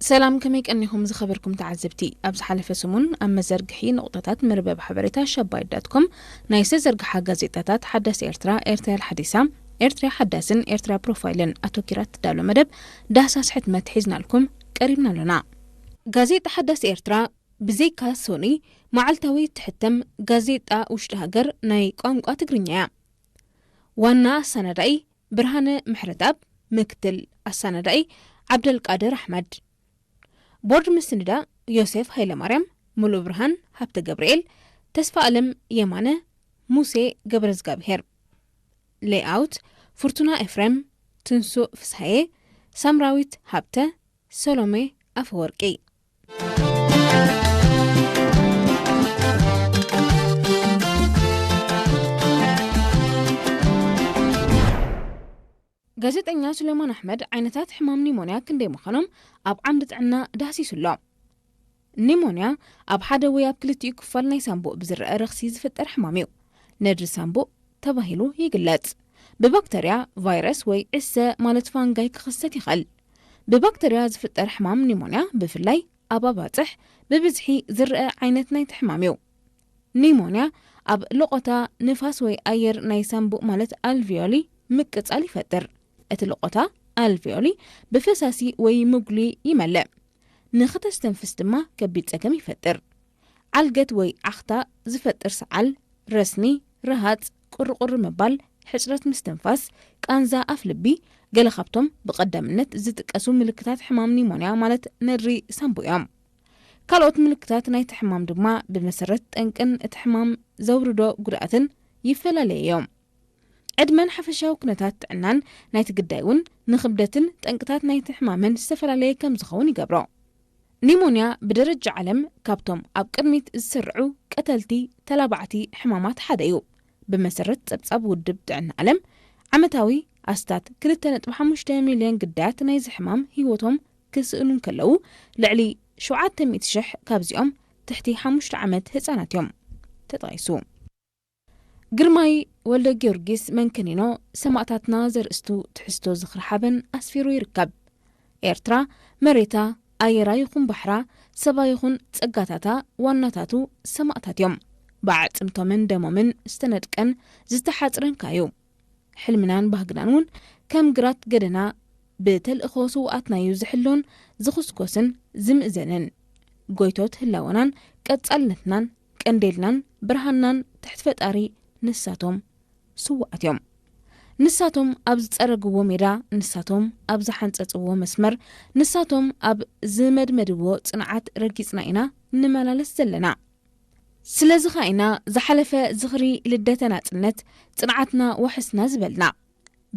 ሰላም፣ ከመይ ቀኒኹም ዝኸበርኩም ተዓዘብቲ? ኣብ ዝሓለፈ ሰሙን ኣብ መዘርግሒ ንቑጣታት መርበብ ሓበሬታ ሸባይት ዳት ኮም ናይ ዝተዘርግሓ ጋዜጣታት ሓዳስ ኤርትራ፣ ኤርትራ ሓዲሳ፣ ኤርትራ ሓዳስን ኤርትራ ፕሮፋይልን ኣተኪራ ትዳሎ መደብ ዳህሳስ ሕትመት ሒዝናልኩም ቀሪብና ኣሎና። ጋዜጣ ሓዳስ ኤርትራ ብዘይካ ሶኒ መዓልታዊ ትሕተም ጋዜጣ ውሽጢ ሃገር ናይ ቋንቋ ትግርኛ እያ። ዋና ኣሰናዳኢ ብርሃነ ምሕረትኣብ፣ ምክትል ኣሰናዳኢ ዓብደልቃድር ኣሕመድ፣ ቦርድ ምስንዳ ዮሴፍ ሃይለማርያም፣ ሙሉእ ብርሃን ሃብተ ገብርኤል፣ ተስፋ ኣለም የማነ፣ ሙሴ ገብረዝጋብሄር፣ ሌይኣውት ፍርቱና ኤፍሬም፣ ትንሱእ ፍስሃየ፣ ሳምራዊት ሃብተ፣ ሰሎሜ ኣፈወርቂ። ጋዜጠኛ ሱሌማን ኣሕመድ ዓይነታት ሕማም ኒሞንያ ክንደይ ምዃኖም ኣብ ዓምዲ ጥዕና ዳህሲሱ ኣሎ። ኒሞንያ ኣብ ሓደ ወይ ኣብ ክልቲኡ ክፋል ናይ ሳንቡእ ብዝረአ ረኽሲ ዝፍጠር ሕማም እዩ። ነድሪ ሳንቡእ ተባሂሉ ይግለጽ። ብባክተርያ፣ ቫይረስ ወይ ዕሰ ማለት ፋንጋይ ክኽሰት ይኽእል። ብባክተርያ ዝፍጠር ሕማም ኒሞንያ ብፍላይ ኣብ ኣባጽሕ ብብዝሒ ዝረአ ዓይነት ናይቲ ሕማም እዩ። ኒሞንያ ኣብ ልቆታ ንፋስ ወይ ኣየር ናይ ሳንቡእ ማለት ኣልቪዮሊ ምቅጻል ይፈጥር። እቲ ልቆታ ኣልቪዮሊ ብፈሳሲ ወይ ምጉሊ ይመልእ። ንኽተስተንፍስ ድማ ከቢድ ጸገም ይፈጥር። ዓልገት ወይ ዓኽታ ዝፈጥር ሰዓል፣ ረስኒ፣ ረሃጽ፣ ቁርቁር ምባል፣ ሕጽረት ምስትንፋስ፣ ቃንዛ ኣፍ ልቢ፣ ገለ ካብቶም ብቐዳምነት ዝጥቀሱ ምልክታት ሕማም ኒሞንያ ማለት ነድሪ ሳንቡእ እዮም። ካልኦት ምልክታት ናይቲ ሕማም ድማ ብመሰረት ጠንቅን እቲ ሕማም ዘውርዶ ጉድኣትን ይፈላለዩ እዮም። ዕድመን ሓፈሻዊ ኩነታት ጥዕናን ናይቲ ግዳይ እውን ንኽብደትን ጠንቅታት ናይቲ ሕማምን ዝተፈላለየ ከም ዝኸውን ይገብሮ። ኒሞንያ ብደረጃ ዓለም ካብቶም ኣብ ቅድሚት ዝስርዑ ቀተልቲ ተላባዕቲ ሕማማት ሓደ እዩ። ብመሰረት ጸብጻብ ውድብ ጥዕና ዓለም፣ ዓመታዊ ኣስታት ክልተ ነጥቢ ሓሙሽተ ሚልዮን ግዳያት ናይዚ ሕማም ህይወቶም ክስእኑ እንከለዉ፣ ልዕሊ ሸውዓተ ሚእቲ ሽሕ ካብዚኦም ትሕቲ ሓሙሽተ ዓመት ህጻናት እዮም ተጠቒሱ። ግርማይ ወልደ ጊዮርጊስ መንከኒኖ ሰማእታትና ዘርእስቱ ትሕዝቶ ዝኽሪ ሓበን ኣስፊሩ ይርከብ። ኤርትራ መሬታ፣ ኣየራ ይኹን ባሕራ፣ ሰባ ይኹን ጸጋታታ ዋናታቱ ሰማእታት እዮም። ብኣዕጽምቶምን ደሞምን ዝተነድቀን ዝተሓጽረን ከኣ እዩ። ሕልምናን ባህግናን እውን ከም ግራት ገደና ብተልእኾ ስውኣትና'ዩ ዝሕሎን ዝኹስኮስን ዝምእዘንን። ጎይቶት ህላወናን ቀጻልነትናን ቀንዴልናን ብርሃንናን ትሕቲ ፈጣሪ ንሳቶም ስውኣት እዮም። ንሳቶም ኣብ ዝጸረግዎ ሜዳ፣ ንሳቶም ኣብ ዝሓንጸጽዎ መስመር፣ ንሳቶም ኣብ ዝመድመድዎ ጽንዓት ረጊጽና ኢና ንመላለስ ዘለና። ስለዚ ኸኣ ኢና ዝሓለፈ ዝኽሪ ልደተ ናጽነት ጽንዓትና ዋሕስና ዝበልና።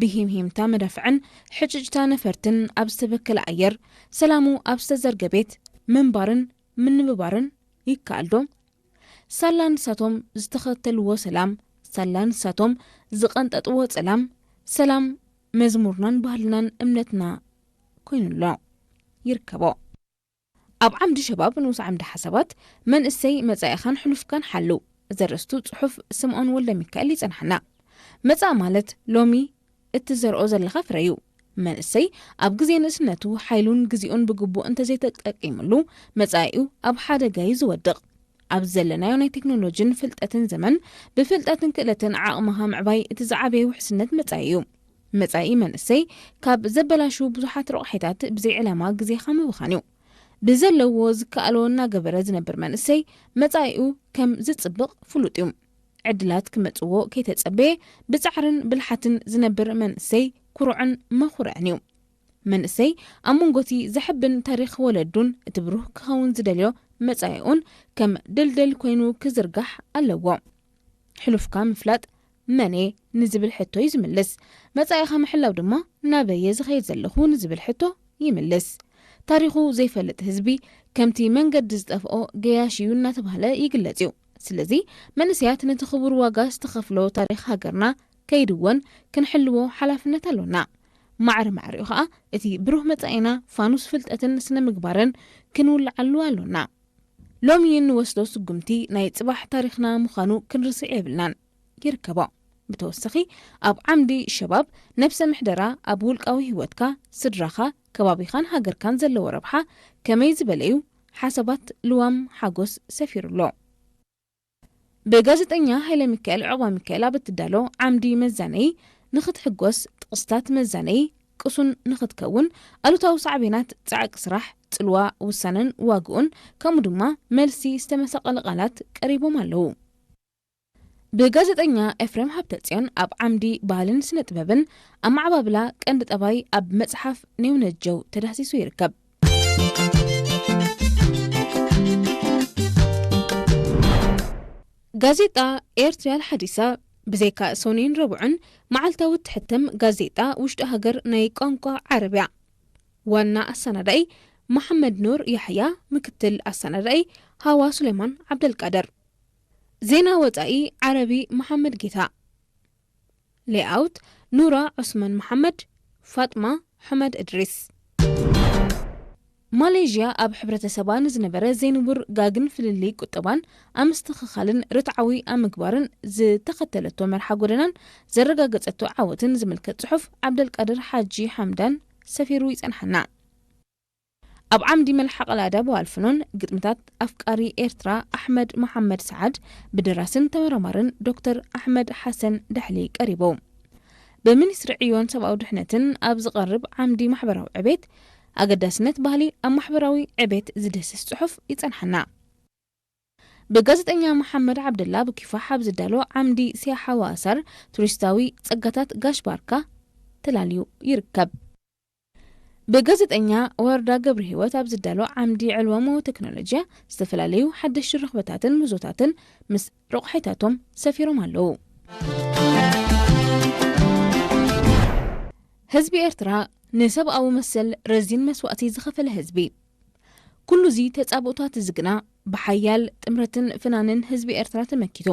ብሂምሂምታ መዳፍዕን ሕጭጭታ ነፈርትን ኣብ ዝተበከለ ኣየር፣ ሰላሙ ኣብ ዝተዘርገ ቤት ምንባርን ምንብባርን ይከኣል ዶ? ሳላ ንሳቶም ዝተኸተልዎ ሰላም፣ ሳላ ንሳቶም ዝቐንጠጥዎ ጸላም፣ ሰላም መዝሙርናን ባህልናን እምነትና ኮይኑ ኣሎ። ይርከቦ። ኣብ ዓምዲ ሸባብ ንኡስ ዓምዲ ሓሳባት መንእሰይ መጻኢኻን ሕሉፍካን ሓሉ ዘርእስቱ ጽሑፍ ስምዖን ወልደ ሚካኤል ይጸንሓና። መጻኢ ማለት ሎሚ እትዘርኦ ዘለኻ ፍረ እዩ። መንእሰይ ኣብ ግዜ ንእስነቱ ሓይሉን ግዜኡን ብግቡእ እንተዘይተጠቂምሉ መጻኢኡ ኣብ ሓደጋ እዩ ዝወድቕ። ኣብ ዘለናዮ ናይ ቴክኖሎጂን ፍልጠትን ዘመን ብፍልጠትን ክእለትን ዓቕምኻ ምዕባይ እቲ ዝዓበየ ውሕስነት መጻኢ እዩ። መጻኢ መንእሰይ ካብ ዘበላሹ ብዙሓት ረቑሒታት ብዘይ ዕላማ ግዜኻ ምብኻን እዩ። ብዘለዎ ዝከኣሎ እናገበረ ዝነብር መንእሰይ መጻኢኡ ከም ዝጽብቕ ፍሉጥ እዩ። ዕድላት ክመጽዎ ከይተጸበየ ብጻዕርን ብልሓትን ዝነብር መንእሰይ ኩሩዕን መኹርዕን እዩ። መንእሰይ ኣብ መንጎቲ ዘሕብን ታሪኽ ወለዱን እቲ ብሩህ ክኸውን ዝደልዮ መጻኢኡን ከም ድልድል ኮይኑ ክዝርጋሕ ኣለዎ። ሕሉፍካ ምፍላጥ መን እየ ንዝብል ሕቶ እዩ ዝምልስ። መጻኢኻ ምሕላው ድማ ናበይ እየ ዝኸይድ ዘለኹ ንዝብል ሕቶ ይምልስ። ታሪኹ ዘይፈልጥ ህዝቢ ከምቲ መንገዲ ዝጠፍኦ ገያሽ እዩ እናተባህለ ይግለጽ እዩ። ስለዚ መንእሰያት ነቲ ክቡር ዋጋ ዝተኸፍሎ ታሪኽ ሃገርና ከይድወን ክንሕልዎ ሓላፍነት ኣሎና። ማዕረ ማዕሪኡ ኸኣ እቲ ብሩህ መጻኢና ፋኑስ ፍልጠትን ስነ ምግባርን ክንውልዓሉ ኣሎና። ሎሚ እንወስዶ ስጉምቲ ናይ ጽባሕ ታሪኽና ምዃኑ ክንርስዕ የብልናን። ይርከቦ። ብተወሰኺ ኣብ ዓምዲ ሸባብ ነብሰ ምሕደራ ኣብ ውልቃዊ ህይወትካ፣ ስድራኻ፣ ከባቢኻን ሃገርካን ዘለዎ ረብሓ ከመይ ዝበለ እዩ? ሓሳባት ልዋም ሓጎስ ሰፊሩ ኣሎ። ብጋዜጠኛ ሃይለ ሚካኤል ዑቕባ ሚካኤል ኣብ እትዳሎ ዓምዲ መዛነዪ፣ ንኽትሕጎስ ጥቕስታት መዛነዪ ቅሱን ንኽትከውን፣ ኣሉታዊ ሳዕቤናት ጻዕቂ ስራሕ፣ ጽልዋ፣ ውሳነን ዋግኡን፣ ከምኡ ድማ መልሲ ዝተመሳቐለ ቃላት ቀሪቦም ኣለዉ። ብጋዜጠኛ ኤፍሬም ሃብተጽዮን ኣብ ዓምዲ ባህልን ስነ ጥበብን ኣመዓባብላ ቀንዲ ጠባይ ኣብ መጽሓፍ ኔውነጀው ተዳህሲሱ ይርከብ። ጋዜጣ ኤርትሪያል ሓዲሳ ብዘይካ ሰኑይን ረቡዕን መዓልታዊ እትሕተም ጋዜጣ ውሽጢ ሃገር ናይ ቋንቋ ዓረብያ። ዋና ኣሰናዳኢ መሓመድ ኑር ያሕያ፣ ምክትል ኣሰናዳኢ ሃዋ ሱሌማን ዓብደልቃድር። ዜና ወጻኢ ዓረቢ መሓመድ ጌታ። ሌኣውት ኑራ ዑስማን መሓመድ፣ ፋጥማ ሑመድ እድሪስ። ማሌዥያ ኣብ ሕብረተሰባ ንዝነበረ ዘይንቡር ጋግን ፍልልይ ቁጠባን ኣብ ምስትኽኻልን ርትዓዊ ኣብ ምግባርን ዝተኸተለቶ መርሓ ጎደናን ዘረጋገጸቶ ዓወትን ዝምልከት ጽሑፍ ዓብደልቃድር ሓጂ ሓምዳን ሰፊሩ ይጸንሓና። ኣብ ዓምዲ መልሓቕ ላዳ ብዋልፍኖን ግጥምታት ኣፍቃሪ ኤርትራ ኣሕመድ መሓመድ ሰዓድ ብደራስን ተመራማርን ዶክተር ኣሕመድ ሓሰን ዳሕሊ ቀሪቡ። ብሚኒስትሪ ዕዮን ሰብኣዊ ድሕነትን ኣብ ዝቐርብ ዓምዲ ማሕበራዊ ዕቤት፣ ኣገዳስነት ባህሊ ኣብ ማሕበራዊ ዕቤት ዝድህስስ ጽሑፍ ይጸንሓና። ብጋዜጠኛ መሓመድ ዓብደላ ብኪፋሕ ኣብ ዝዳሎ ዓምዲ ሲያሓ ወኣሳር ቱሪስታዊ ጸጋታት ጋሽ ባርካ ተላልዩ ይርከብ። ብጋዜጠኛ ወረዳ ገብረ ህይወት ኣብ ዝዳሎ ዓምዲ ዕልዋሞ ቴክኖሎጂያ ዝተፈላለዩ ሓደሽቲ ርኽበታትን ምህዞታትን ምስ ረቑሒታቶም ሰፊሮም ኣለዉ። ህዝቢ ኤርትራ ንሰብኣዊ መሰል ረዚን መስዋእቲ ዝኸፈለ ህዝቢ። ኩሉ እዚ ተጻብኦታት እዚ ግና ብሓያል ጥምረትን ፍናንን ህዝቢ ኤርትራ ተመኪቱ።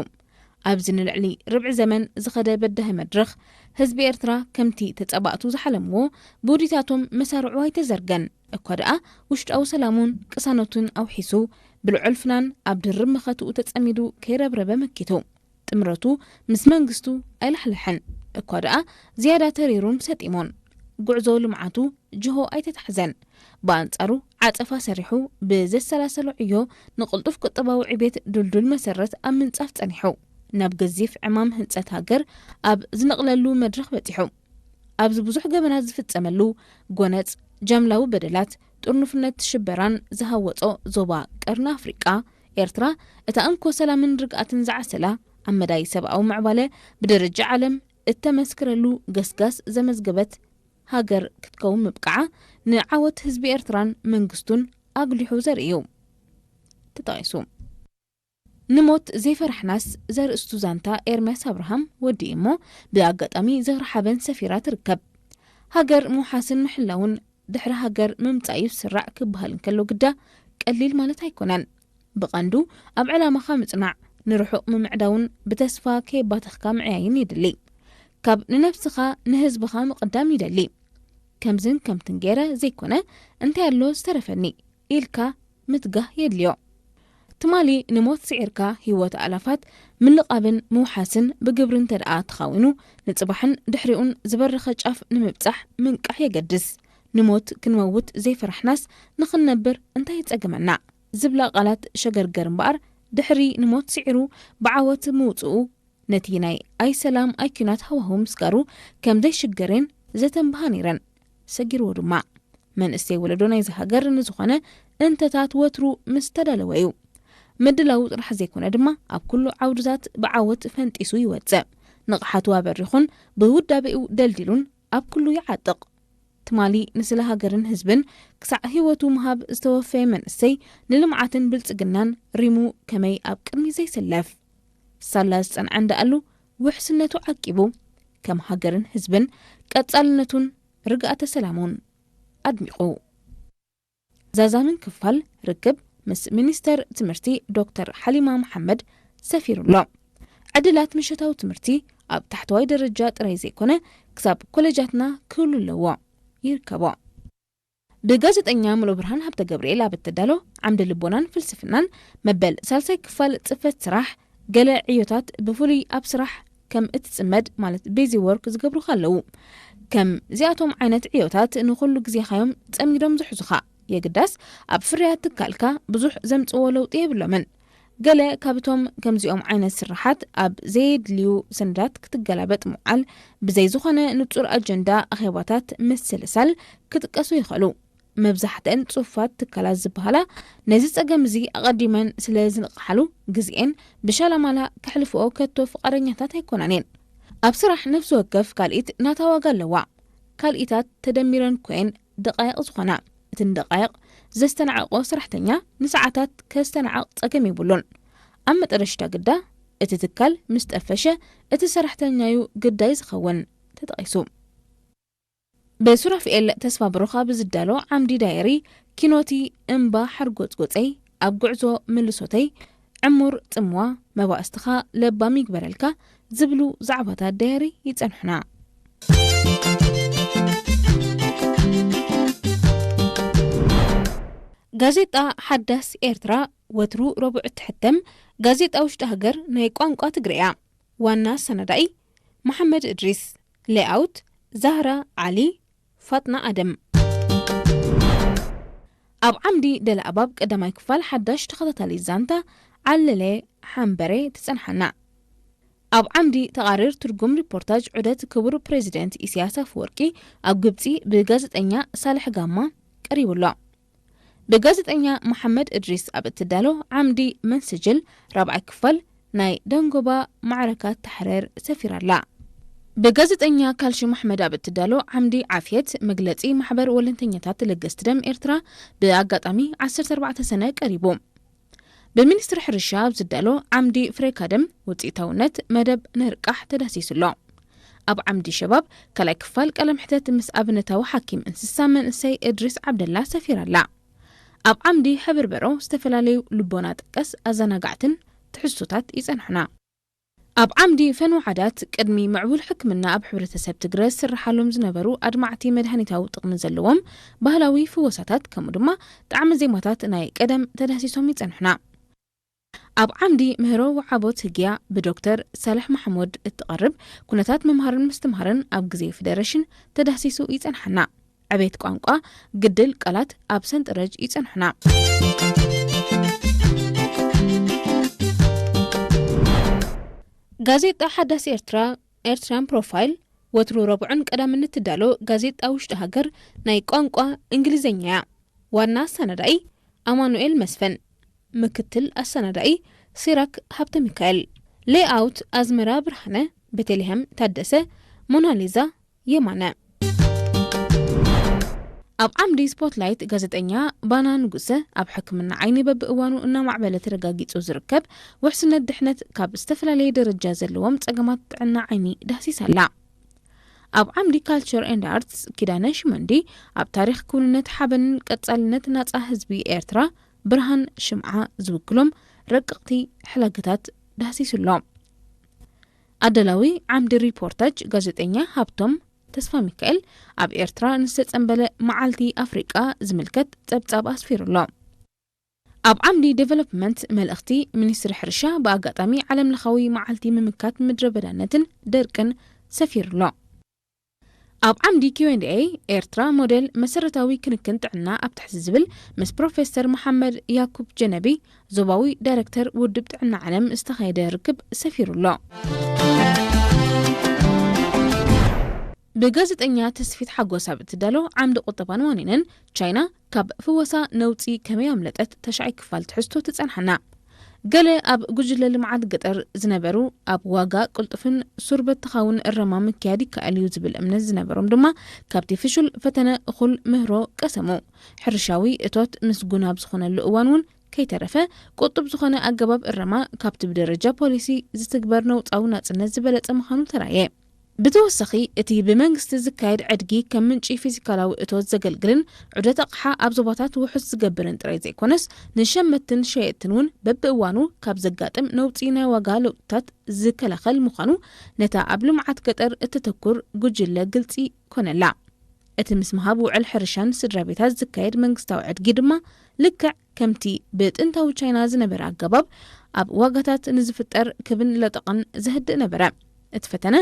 ኣብዚ ንልዕሊ ርብዒ ዘመን ዝኸደ በዳሂ መድረኽ፣ ህዝቢ ኤርትራ ከምቲ ተጻባእቱ ዝሓለምዎ ብውዲታቶም መሳርዑ ኣይተዘርገን። እኳ ደኣ ውሽጣዊ ሰላሙን ቅሳነቱን ኣውሒሱ፣ ብልዑል ፍናን ኣብ ድርብ መኸትኡ ተጸሚዱ ከይረብረበ መኪቱ። ጥምረቱ ምስ መንግስቱ ኣይላሕለሐን። እኳ ደኣ ዝያዳ ተሪሩን ሰጢሙን። ጉዕዞ ልምዓቱ ጅሆ ኣይተታሕዘን። ብኣንጻሩ ዓጸፋ ሰሪሑ ብዘሰላሰሎ ዕዮ ንቕልጡፍ ቁጠባዊ ዕቤት ድልዱል መሰረት ኣብ ምንጻፍ ጸኒሑ። ናብ ገዚፍ ዕማም ህንጸት ሃገር ኣብ ዝነቕለሉ መድረኽ በጺሑ። ኣብዚ ብዙሕ ገበናት ዝፍጸመሉ፣ ጎነጽ፣ ጃምላዊ በደላት፣ ጥርኑፍነት ሽበራን ዝሃወጾ ዞባ ቀርኒ ኣፍሪቃ፣ ኤርትራ እታ እንኮ ሰላምን ርግኣትን ዝዓሰላ፣ ኣብ መዳይ ሰብኣዊ ምዕባለ ብደረጃ ዓለም እተመስክረሉ ገስጋስ ዘመዝገበት ሃገር ክትከውን ምብቃዓ ንዓወት ህዝቢ ኤርትራን መንግስቱን ኣጉሊሑ ዘርኢ እዩ። ተጠቒሱ። ንሞት ዘይፈራሕናስ ዘርእስቱ ዛንታ ኤርምያስ ኣብርሃም ወዲኡ እሞ ብኣጋጣሚ ዝኽሪ ሓበን ሰፊራ ትርከብ። ሃገር ምውሓስን ምሕላውን ድሕሪ ሃገር ምምጻእ እዩ ዝስራዕ ክበሃል እንከሎ ግዳ ቀሊል ማለት ኣይኮነን። ብቐንዱ ኣብ ዕላማኻ ምጽናዕ፣ ንርሑቕ ምምዕዳውን ብተስፋ ከየባተኽካ ምዕያይን የድሊ። ካብ ንነብስኻ ንህዝብኻ ምቕዳም ይደሊ። ከምዝን ከምትን ገይረ ዘይኮነ፣ እንታይ ኣሎ ዝተረፈኒ ኢልካ ምትጋህ የድልዮ። ትማሊ ንሞት ስዒርካ ህይወት ኣላፋት ምልቓብን ምውሓስን ብግብሪ እንተ ደኣ ተኻዊኑ፣ ንጽባሕን ድሕሪኡን ዝበረኸ ጫፍ ንምብጻሕ ምንቃሕ የገድስ። ንሞት ክንመውት ዘይፈራሕናስ ንኽንነብር እንታይ ይጸገመና? ዝብላ ቃላት ሸገርገር እምበኣር፣ ድሕሪ ንሞት ስዒሩ ብዓወት ምውጽኡ፣ ነቲ ናይ ኣይሰላም ኣይኲናት ሃዋህው ምስጋሩ ከም ዘይሽገር እየን ዘተንብሃ ነይረን። ሰጊርዎ ድማ። መንእሰይ ወለዶ ናይዚ ሃገር ንዝኾነ እንተታት ወትሩ ምስ ተዳለወ እዩ። ምድላዉ ጥራሕ ዘይኮነ ድማ ኣብ ኩሉ ዓውድታት ብዓወት ፈንጢሱ ይወጽእ። ንቕሓቱ ኣበሪኹን ብውዳቤኡ ደልዲሉን ኣብ ኩሉ ይዓጥቕ። ትማሊ ንስለ ሃገርን ህዝብን ክሳዕ ህይወቱ ምሃብ ዝተወፈየ መንእሰይ ንልምዓትን ብልጽግናን ሪሙ ከመይ ኣብ ቅድሚ ዘይስለፍ? ሳላ ዝጸንዐ እንዳኣሉ ውሕስነቱ ዓቂቡ ከም ሃገርን ህዝብን ቀጻልነቱን ርግኣተ ሰላሙን ኣድሚቑ። ዛዛምን ክፋል ርክብ ምስ ሚኒስተር ትምህርቲ ዶክተር ሓሊማ መሓመድ ሰፊሩ ኣሎ። ዕድላት ምሸታዊ ትምህርቲ ኣብ ታሕተዋይ ደረጃ ጥራይ ዘይኮነ ክሳብ ኮሌጃትና ክህሉ ኣለዎ ይርከቦ። ብጋዜጠኛ ሙሉብርሃን ሃብተ ገብርኤል ኣብ እተዳሎ ዓምደ ልቦናን ፍልስፍናን መበል ሳልሳይ ክፋል ጽፈት ስራሕ ገለ ዕዮታት ብፍሉይ ኣብ ስራሕ ከም እትጽመድ ማለት ቢዚ ወርክ ዝገብሩኻ ኣለዉ። ከምዚኣቶም ዓይነት ዕዮታት ንኹሉ ግዜኻዮም ጸሚዶም ዝሕዙኻ። የግዳስ ኣብ ፍርያት ትካልካ ብዙሕ ዘምጽዎ ለውጢ የብሎምን። ገለ ካብቶም ከምዚኦም ዓይነት ስራሓት ኣብ ዘየድልዩ ሰነዳት ክትገላበጥ ምውዓል፣ ብዘይ ዝኾነ ንጹር ኣጀንዳ ኣኼባታት ምስልሳል ክጥቀሱ ይኽእሉ። መብዛሕትአን ጽሑፋት ትካላት ዝበሃላ ነዚ ጸገም እዚ ኣቐዲመን ስለ ዝንቕሓሉ፣ ግዜኤን ብሻላማላ ከሕልፍኦ ከቶ ፍቓደኛታት ኣይኮናን እየን። ኣብ ስራሕ ነፍሲ ወከፍ ካልኢት ናታ ዋጋ ኣለዋ። ካልኢታት ተደሚረን ኮየን ደቃይቕ ዝኾና። እተን ደቃይቕ ዘስተናዕቆ ሰራሕተኛ ንሰዓታት ከስተናዕቕ ጸገም የብሉን። ኣብ መጠረሽታ ግዳ እቲ ትካል ምስ ጠፈሸ እቲ ሰራሕተኛዩ ግዳይ ዝኸውን ተጠቒሱ። ብሱራፍኤል ተስፋ ብሩኻ ብዝዳሎ ዓምዲ ዳየሪ ኪኖቲ እምባ ሓርጎጽጎጸይ ኣብ ጉዕዞ ምልሶተይ ዕሙር ጽምዋ መባእስትኻ ለባም ይግበረልካ ዝብሉ ዛዕባታት ዳየሪ ይጸንሑና። ጋዜጣ ሓዳስ ኤርትራ ወትሩ ረቡዕ እትሕተም ጋዜጣ ውሽጢ ሃገር ናይ ቋንቋ ትግርያ ዋና ኣሰናዳኢ መሓመድ እድሪስ፣ ሌኣውት ዛህራ ዓሊ፣ ፋጥና ኣደም። ኣብ ዓምዲ ደለኣባብ ቀዳማይ ክፋል ሓዳሽ ተኸታታሊ ዛንታ ዓለለ ሓምበሬ ትጸንሓና። ኣብ ዓምዲ ተቓሪር ትርጉም ሪፖርታጅ ዑደት ክቡር ፕሬዚደንት ኢሳያስ ኣፈወርቂ ኣብ ግብጺ ብጋዜጠኛ ሳልሕ ጋማ ቀሪቡ ኣሎ። ብጋዜጠኛ መሓመድ እድሪስ ኣብ እትዳሎ ዓምዲ መንስጅል ራብዓይ ክፋል ናይ ደንጎባ ማዕረካ ተሕረር ሰፊራ ኣላ። ብጋዜጠኛ ካልሽም ኣሕመድ ኣብ እትዳሎ ዓምዲ ዓፍየት መግለጺ ማሕበር ወለንተኛታት ለገስቲ ደም ኤርትራ ብኣጋጣሚ ዓሰርተ ኣርባዕተ ሰነ ቀሪቡ። ብሚኒስትሪ ሕርሻ ኣብ ዝዳሎ ዓምዲ ፍሬካ ደም ውጽኢታውነት መደብ ነርቃሕ ተዳሲሱ ኣሎ። ኣብ ዓምዲ ሸባብ ካልኣይ ክፋል ቃለ መሕተት ምስ ኣብነታዊ ሓኪም እንስሳ መንእሰይ እድሪስ ዓብደላ ሰፊራ ኣላ። ኣብ ዓምዲ ሕብርበሮ ዝተፈላለዩ ልቦና ጠቀስ ኣዘናጋዕትን ትሕዝቶታት ይጸንሑና። ኣብ ዓምዲ ፈንው ዓዳት ቅድሚ ምዕቡል ሕክምና ኣብ ሕብረተሰብ ትግረ ዝስርሓሎም ዝነበሩ ኣድማዕቲ መድሃኒታዊ ጥቕሚ ዘለዎም ባህላዊ ፍወሳታት ከምኡ ድማ ጣዕሚ ዜማታት ናይ ቀደም ተዳሲሶም ይጸንሑና። ኣብ ዓምዲ ምህሮ ወዓቦት ህግያ ብዶክተር ሳልሕ ማሕሙድ እትቐርብ ኩነታት ምምሃርን ምስትምሃርን ኣብ ግዜ ፌደሬሽን ተዳሲሱ ይጸንሓና። ዕቤት ቋንቋ ግድል ቃላት ኣብ ሰንጠረጅ ይጸንሑና። ጋዜጣ ሓዳስ ኤርትራ ኤርትራን ፕሮፋይል ወትሩ ረቡዕን ቀዳምን እትዳሎ ጋዜጣ ውሽጢ ሃገር ናይ ቋንቋ እንግሊዝኛ እያ። ዋና ኣሰናዳኢ ኣማኑኤል መስፍን፣ ምክትል ኣሰናዳኢ ሲራክ ሃብተ ሚካኤል፣ ሌኣውት ኣዝመራ ብርሃነ፣ ቤተልሔም ታደሰ፣ ሞናሊዛ የማነ። ኣብ ዓምዲ ስፖትላይት ጋዜጠኛ ባና ንጉሰ ኣብ ሕክምና ዓይኒ በብእዋኑ እናማዕበለ ተረጋጊጹ ዝርከብ ውሕስነት ድሕነት ካብ ዝተፈላለየ ደረጃ ዘለዎም ጸገማት ጥዕና ዓይኒ ዳህሲሳ ኣላ። ኣብ ዓምዲ ካልቸር ኤንድ ኣርትስ ኪዳነ ሽመንዲ ኣብ ታሪኽ ክውንነት ሓበንን ቀጻልነት ናጻ ህዝቢ ኤርትራ ብርሃን ሽምዓ ዝውክሎም ረቀቕቲ ሕላገታት ዳህሲሱ ኣሎ። ኣዳላዊ ዓምዲ ሪፖርታጅ ጋዜጠኛ ሃብቶም ተስፋ ሚካኤል ኣብ ኤርትራ ንዝተጸንበለ መዓልቲ ኣፍሪቃ ዝምልከት ጸብጻብ ኣስፊሩ ኣሎ። ኣብ ዓምዲ ዴቨሎፕመንት መልእኽቲ ሚኒስትሪ ሕርሻ ብኣጋጣሚ ዓለም ለኻዊ መዓልቲ ምምካት ምድረ በዳነትን ደርቅን ሰፊሩ ኣሎ። ኣብ ዓምዲ ኪው ኤንድ ኤ ኤርትራ ሞዴል መሰረታዊ ክንክን ጥዕና ኣብ ትሕቲ ዝብል ምስ ፕሮፌሰር መሓመድ ያኩብ ጀነቢ ዞባዊ ዳይረክተር ውድብ ጥዕና ዓለም ዝተኻየደ ርክብ ሰፊሩ ኣሎ። ብጋዜጠኛ ተስፊት ሓጎስ ኣብ እትዳሎ ዓምዲ ቁጠባን ዋኒንን ቻይና ካብ ፍወሳ ነውጺ ከመይ ኣምለጠት ተሻዒ ክፋል ትሕዝቶ ትጸንሓና። ገለ ኣብ ጉጅለ ልምዓት ገጠር ዝነበሩ ኣብ ዋጋ ቅልጡፍን ሱር በተኻውን እረማ ምክያድ ይከኣል እዩ ዝብል እምነት ዝነበሮም ድማ ካብቲ ፍሹል ፈተነ እኹል ምህሮ ቀሰሙ። ሕርሻዊ እቶት ምስጉን ኣብ ዝኾነሉ እዋን እውን ከይተረፈ ቁጡብ ዝኾነ ኣገባብ እረማ ካብቲ ብደረጃ ፖሊሲ ዝትግበር ነውጻዊ ናጽነት ዝበለጸ ምዃኑ ተራእየ። ብተወሳኺ እቲ ብመንግስቲ ዝካየድ ዕድጊ ከም ምንጪ ፊዚካላዊ እቶት ዘገልግልን ዑደት ኣቕሓ ኣብ ዞባታት ውሑስ ዝገብርን ጥራይ ዘይኮነስ ንሸመትትን ሸየጥትን እውን በብእዋኑ ካብ ዘጋጥም ነውጺ ናይ ዋጋ ለውጥታት ዝከላኸል ምዃኑ ነታ ኣብ ልምዓት ገጠር እተተኩር ጉጅለ ግልጺ ኮነላ። እቲ ምስ ምሃብ ውዕል ሕርሻን ስድራ ቤታት ዝካየድ መንግስታዊ ዕድጊ ድማ ልክዕ ከምቲ ብጥንታዊ ቻይና ዝነበረ ኣገባብ ኣብ ዋጋታት ንዝፍጠር ክብን ለጠቕን ዘህድእ ነበረ። እቲ ፈተነ፣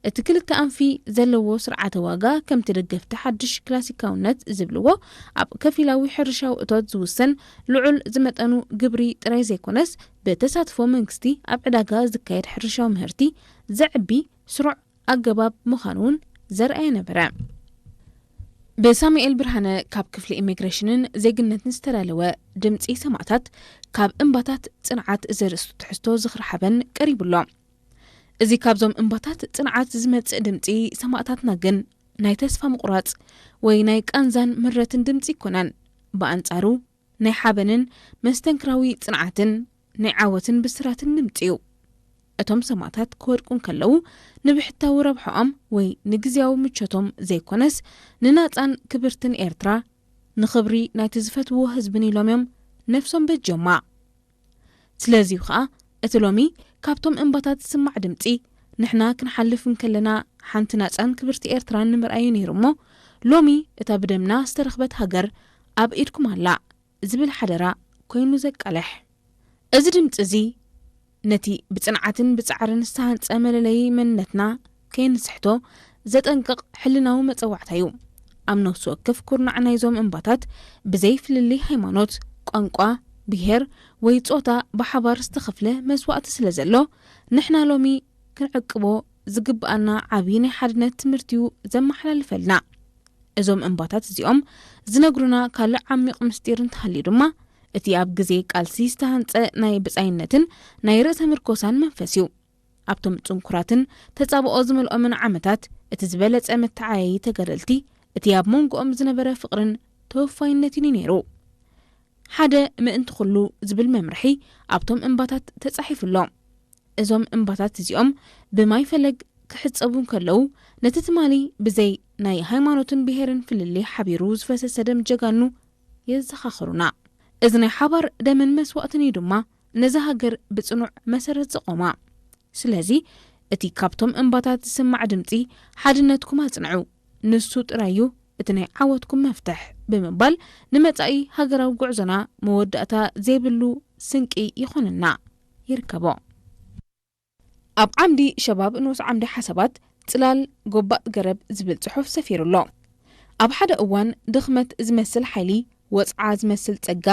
እቲ ክልተ ኣንፊ ዘለዎ ስርዓተ ዋጋ፣ ከምቲ ደገፍቲ ሓድሽ ክላሲካውነት ዝብልዎ፣ ኣብ ከፊላዊ ሕርሻዊ እቶት ዝውሰን ልዑል ዝመጠኑ ግብሪ ጥራይ ዘይኮነስ፣ ብተሳትፎ መንግስቲ ኣብ ዕዳጋ ዝካየድ ሕርሻዊ ምህርቲ ዘዕቢ ስሩዕ ኣገባብ ምዃኑ እውን ዘርኣየ ነበረ። ብሳሙኤል ብርሃነ ካብ ክፍሊ ኢሚግሬሽንን ዜግነትን ዝተዳለወ ድምጺ ሰማእታት፣ ካብ እምባታት ጽንዓት ዘርእስቱ ትሕዝቶ ዝኽሪ ሓበን ቀሪቡ ኣሎ። እዚ ካብዞም እምባታት ጽንዓት ዝመጽእ ድምጺ ሰማእታትና ግን፣ ናይ ተስፋ ምቑራጽ ወይ ናይ ቃንዛን ምረትን ድምጺ ኣይኮነን። ብኣንጻሩ፣ ናይ ሓበንን መስተንክራዊ ጽንዓትን ናይ ዓወትን ብስራትን ድምጺ እዩ። እቶም ሰማእታት ክወድቁ እንከለዉ፣ ንብሕታዊ ረብሓኦም ወይ ንግዝያዊ ምቾቶም ዘይኮነስ፣ ንናጻን ክብርትን ኤርትራ፣ ንኽብሪ ናይቲ ዝፈትውዎ ህዝብን ኢሎም እዮም ነፍሶም በጅዮማ። ስለዚ እዩ ኸኣ፣ እቲ ሎሚ ካብቶም እምባታት ዝስማዕ ድምጺ፣ ንሕና ክንሓልፍ እንከለና፣ ሓንቲ ናጻን ክብርቲ ኤርትራ ንምርኣዩ ነይሩ እሞ፣ ሎሚ እታ ብደምና ዝተረኽበት ሃገር ኣብ ኢድኩም ኣላ ዝብል ሓደራ ኮይኑ ዘቃልሕ። እዚ ድምጺ እዚ፣ ነቲ ብጽንዓትን ብጻዕርን ዝተሃንጸ መለለዪ መንነትና ከይንስሕቶ ዘጠንቅቕ ሕልናዊ መጸዋዕታ እዩ። ኣብ ነፍሲ ወከፍ ኩርናዕ ናይዞም እምባታት፣ ብዘይ ፍልልይ ሃይማኖት፣ ቋንቋ፣ ብሄር ወይ ጾታ ብሓባር ዝተኸፍለ መስዋእቲ ስለ ዘሎ፣ ንሕና ሎሚ ክንዕቅቦ ዝግብኣና ዓቢ ናይ ሓድነት ትምህርቲ እዩ ዘመሓላልፈልና። እዞም እምባታት እዚኦም ዝነግሩና ካልእ ዓሚቕ ምስጢር እንተሃልዩ ድማ፣ እቲ ኣብ ግዜ ቃልሲ ዝተሃንጸ ናይ ብጻይነትን ናይ ርእሰ ምርኮሳን መንፈስ እዩ። ኣብቶም ጽንኩራትን ተጻብኦ ዝመልኦምን ዓመታት፣ እቲ ዝበለጸ መተዓያዪ ተጋደልቲ፣ እቲ ኣብ መንጎኦም ዝነበረ ፍቕርን ተወፋይነትን እዩ ነይሩ። ሓደ ምእንቲ ኩሉ ዝብል መምርሒ ኣብቶም እምባታት ተጻሒፉ ኣሎ። እዞም እምባታት እዚኦም ብማይ ፈለግ ክሕጸቡ እንከለዉ፣ ነቲ ትማሊ ብዘይ ናይ ሃይማኖትን ብሄርን ፍልልይ ሓቢሩ ዝፈሰሰ ደም ጀጋኑ የዘኻኽሩና። እዚ ናይ ሓባር ደምን መስዋእትን እዩ ድማ ነዛ ሃገር ብጽኑዕ መሰረት ዘቖማ። ስለዚ፣ እቲ ካብቶም እምባታት ዝስማዕ ድምጺ፣ ሓድነትኩም ኣጽንዑ፣ ንሱ ጥራይ እዩ እቲ ናይ ዓወትኩም መፍትሕ ብምባል፣ ንመጻኢ ሃገራዊ ጉዕዞና መወዳእታ ዘይብሉ ስንቂ ይኾነና ይርከቦ። ኣብ ዓምዲ ሸባብ ንኡስ ዓምዲ ሓሳባት፣ ጽላል ጎባጥ ገረብ ዝብል ጽሑፍ ሰፊሩ ኣሎ። ኣብ ሓደ እዋን፣ ድኽመት ዝመስል ሓይሊ፣ ወጽዓ ዝመስል ጸጋ፣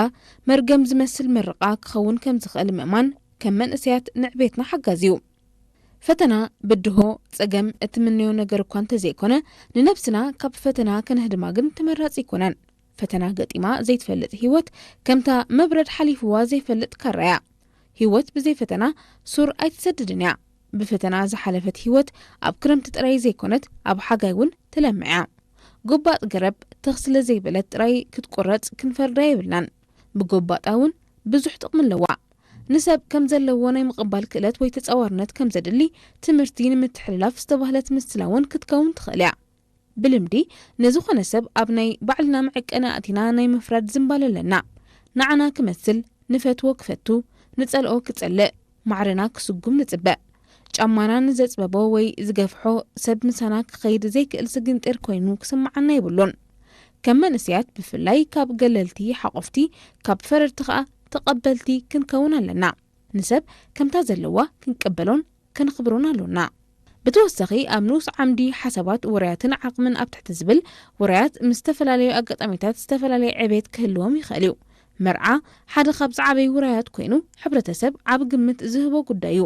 መርገም ዝመስል ምርቓ ክኸውን ከም ዝኽእል ምእማን፣ ከም መንእሰያት ንዕቤትና ሓጋዚ እዩ። ፈተና፣ ብድሆ፣ ጸገም እትምነዮ ነገር እኳ እንተዘይኮነ፣ ንነብስና ካብ ፈተና ከነህድማ ግን ተመራጺ ኣይኮነን። ፈተና ገጢማ ዘይትፈልጥ ህይወት፣ ከምታ መብረድ ሓሊፍዋ ዘይፈልጥ ካራ እያ። ህይወት ብዘይ ፈተና ሱር ኣይትሰድድን እያ። ብፈተና ዝሓለፈት ህይወት ኣብ ክረምቲ ጥራይ ዘይኮነት፣ ኣብ ሓጋይ እውን ትለምዕ እያ። ጎባጥ ገረብ ትኽ ስለ ዘይበለት ጥራይ ክትቁረጽ ክንፈርዳ የብልናን። ብጎባጣ እውን ብዙሕ ጥቕሚ ኣለዋ። ንሰብ ከም ዘለዎ ናይ ምቕባል ክእለት ወይ ተጻዋርነት ከም ዘድሊ ትምህርቲ ንምትሕልላፍ ዝተባህለት ምስላ እውን ክትከውን ትኽእል እያ። ብልምዲ፣ ንዝኾነ ሰብ ኣብ ናይ ባዕልና መዐቀኒ ኣእቲና ናይ ምፍራድ ዝንባለ ኣለና። ንዓና ክመስል፣ ንፈትዎ ክፈቱ፣ ንጸልኦ ክጸልእ፣ ማዕረና ክስጉም ንጽበ። ጫማና ንዘጽበቦ ወይ ዝገፍሖ ሰብ ምሳና ክኸይድ ዘይክእል ስግንጢር ኮይኑ ክስምዓና የብሉን። ከም መንእሰያት፣ ብፍላይ ካብ ገለልቲ ሓቆፍቲ፣ ካብ ፈረድቲ ከኣ ተቐበልቲ ክንከውን ኣለና። ንሰብ ከምታ ዘለዋ ክንቀበሎን ከነኽብሮን ኣሎና። ብተወሳኺ፣ ኣብ ንኡስ ዓምዲ ሓሳባት ውራያትን ዓቕምን ኣብ ትሕቲ ዝብል፣ ውራያት ምስ ዝተፈላለዩ ኣጋጣሚታት ዝተፈላለየ ዕቤት ክህልዎም ይኽእል እዩ። መርዓ ሓደ ካብ ዝዓበዩ ውራያት ኮይኑ፣ ሕብረተሰብ ዓቢ ግምት ዝህቦ ጉዳይ እዩ።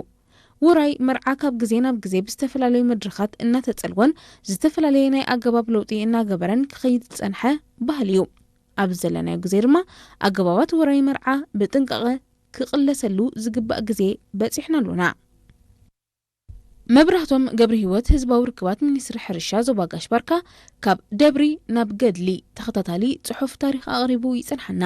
ውራይ መርዓ ካብ ግዜ ናብ ግዜ ብዝተፈላለዩ መድረኻት እናተጸልወን ዝተፈላለየ ናይ ኣገባብ ለውጢ እናገበረን ክኸይድ ዝጸንሐ ባህሊ እዩ። ኣብዚ ዘለናዮ ግዜ ድማ ኣገባባት ውራይ መርዓ ብጥንቃቐ ክቕለሰሉ ዝግባእ ግዜ በጺሕና ኣሎና። መብራህቶም ገብረሂወት፣ ህዝባዊ ርክባት ሚኒስትሪ ሕርሻ ዞባ ጋሽ ባርካ፣ ካብ ደብሪ ናብ ገድሊ ተኸታታሊ ጽሑፍ ታሪኽ ኣቕሪቡ ይጸንሓና።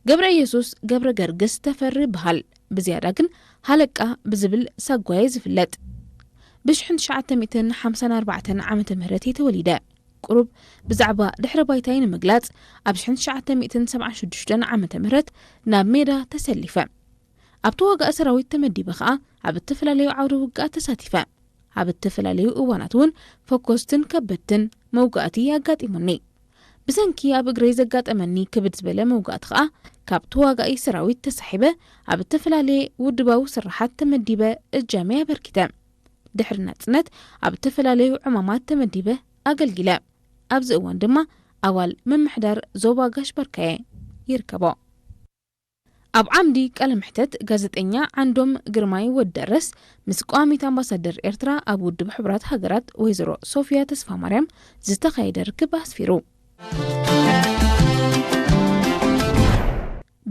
ገብረ ኢየሱስ ገብረ ገርግስ ተፈሪ ይበሃል። ብዝያዳ ግን ሃለቃ ብዝብል ሳጓየ ዝፍለጥ። ብ ሽሕን ትሽዓተ ሚእትን ሓምሳን ኣርባዕተን ዓመተ ምህረት እየ ተወሊደ። ቁሩብ ብዛዕባ ድሕረ ባይታይ ንምግላጽ፣ ኣብ ሽሕን ትሽዓተ ሚእትን ሰብዓን ሽዱሽተን ዓመተ ምህረት ናብ ሜዳ ተሰሊፈ። ኣብ ተዋጋኢ ሰራዊት ተመዲበ ኸኣ ኣብ እተፈላለዩ ዓውደ ውግኣት ተሳቲፈ። ኣብ እተፈላለዩ እዋናት እውን ፈኮስትን ከበድትን መውጋእቲ ኣጋጢሙኒ። ብሰንኪ ኣብ እግረይ ዘጋጠመኒ ክብድ ዝበለ መውጋእቲ ኸኣ ካብ ተዋጋኢ ሰራዊት ተሳሒበ ኣብ እተፈላለየ ውድባዊ ስራሓት ተመዲበ እጃመይ ኣበርኪተ። ድሕሪ ናጽነት ኣብ እተፈላለዩ ዕማማት ተመዲበ ኣገልጊለ። ኣብዚ እዋን ድማ ኣባል ምምሕዳር ዞባ ጋሽ ባርካየ ይርከቦ። ኣብ ዓምዲ ቃለ መሕተት ጋዜጠኛ ዓንዶም ግርማይ ወዲ ደረስ ምስ ቀዋሚት ኣምባሳደር ኤርትራ ኣብ ውድብ ሕቡራት ሃገራት ወይዘሮ ሶፊያ ተስፋማርያም ዝተኻየደ ርክብ ኣስፊሩ።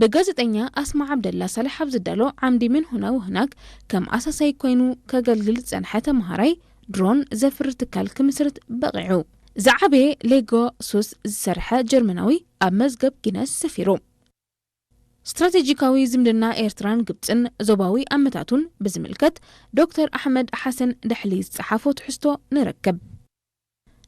ብጋዜጠኛ ኣስማ ዓብደላ ሳልሕ ኣብ ዝዳሎ ዓምዲ ምን ሁና ወህናክ ከም ኣሳሳይ ኮይኑ ከገልግል ዝጸንሐ ተመሃራይ ድሮን ዘፍሪ ትካል ክምስርት በቒዑ። ዝዓበየ ሌጎ ሱስ ዝሰርሐ ጀርመናዊ ኣብ መዝገብ ጊነስ ሰፊሩ። ስትራቴጂካዊ ዝምድና ኤርትራን ግብጽን ዞባዊ ኣመታቱን ብዝምልከት ዶክተር ኣሕመድ ሓሰን ደሕሊ ዝጸሓፎ ትሕዝቶ ንረክብ።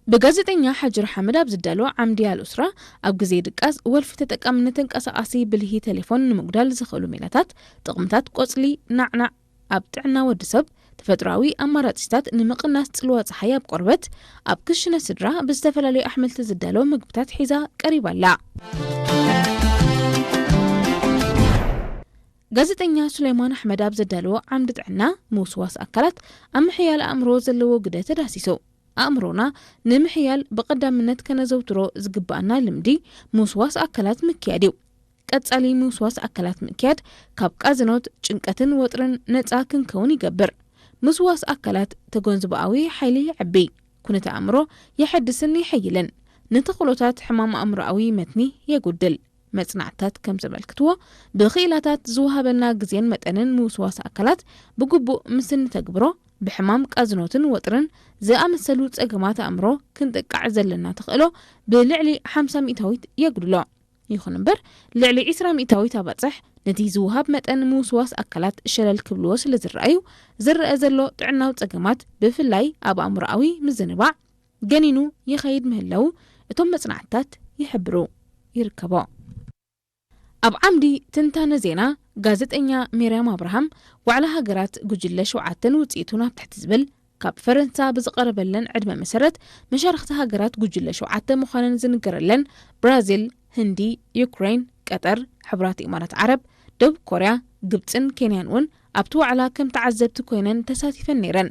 ብጋዜጠኛ ሓጅር ሓመድ ኣብ ዝዳሎ ዓምዲ ኣልኡስራ ኣብ ግዜ ድቃስ ወልፊ ተጠቃምነት ተንቀሳቓሲ ብልሂ ቴሌፎን ንምጉዳል ዝኽእሉ ሜላታት፣ ጥቕምታት ቆጽሊ ናዕናዕ ኣብ ጥዕና ወዲ ሰብ፣ ተፈጥሮኣዊ ኣማራጺታት ንምቕናስ ጽልዋ ጸሓይ ኣብ ቆርበት፣ ኣብ ክሽነ ስድራ ብዝተፈላለዩ ኣሕምልቲ ዝዳሎ ምግብታት ሒዛ ቀሪባ ኣላ። ጋዜጠኛ ሱሌማን ኣሕመድ ኣብ ዘዳለዎ ዓምዲ ጥዕና ምውስዋስ ኣካላት ኣብ ምሕያል ኣእምሮ ዘለዎ ግደ ተዳሲሱ። ኣእምሮና ንምሕያል ብቐዳምነት ከነዘውትሮ ዝግባኣና ልምዲ ምውስዋስ ኣካላት ምክያድ እዩ። ቀጻሊ ምውስዋስ ኣካላት ምክያድ ካብ ቃዘኖት፣ ጭንቀትን ወጥርን ነጻ ክንከውን ይገብር። ምስዋስ ኣካላት ተጎንዝባኣዊ ሓይሊ የዕቢ፣ ኩነተ ኣእምሮ የሐድስን የሐይልን፣ ንተኽእሎታት ሕማም ኣእምሮኣዊ መትኒ የጉድል። መጽናዕትታት ከም ዘመልክትዎ፣ ብኽኢላታት ዝወሃበና ግዜን መጠንን ምውስዋስ ኣካላት ብግቡእ ምስ እንተግብሮ፣ ብሕማም ቃዝኖትን ወጥርን ዝኣመሰሉ ጸገማት ኣእምሮ ክንጥቃዕ ዘለና ተኽእሎ ብልዕሊ ሓምሳ ሚእታዊት የጉድሎ። ይኹን እምበር፣ ልዕሊ ዕስራ ሚእታዊት ኣባጽሕ ነቲ ዝወሃብ መጠን ምውስዋስ ኣካላት ሸለል ክብልዎ ስለ ዝረኣዩ፣ ዝረአ ዘሎ ጥዕናዊ ጸገማት፣ ብፍላይ ኣብ ኣእምሮኣዊ ምዝንባዕ፣ ገኒኑ ይኸይድ ምህላዉ እቶም መጽናዕትታት ይሕብሩ። ይርከቦ። ኣብ ዓምዲ ትንታነ ዜና፣ ጋዜጠኛ ሚርያም ኣብርሃም፣ ዋዕላ ሃገራት ጉጅለ ሸውዓተን ውጽኢቱን ኣብ ትሕቲ ዝብል፣ ካብ ፈረንሳ ብዝቐረበለን ዕድመ መሰረት፣ መሻርኽቲ ሃገራት ጉጅለ ሸውዓተ ምዃነን ዝንገረለን ብራዚል፣ ህንዲ፣ ዩክሬን፣ ቀጠር፣ ሕቡራት ኢማራት ዓረብ፣ ደቡብ ኮርያ፣ ግብጽን ኬንያን እውን ኣብቲ ዋዕላ ከም ተዓዘብቲ ኮይነን ተሳቲፈን ነይረን።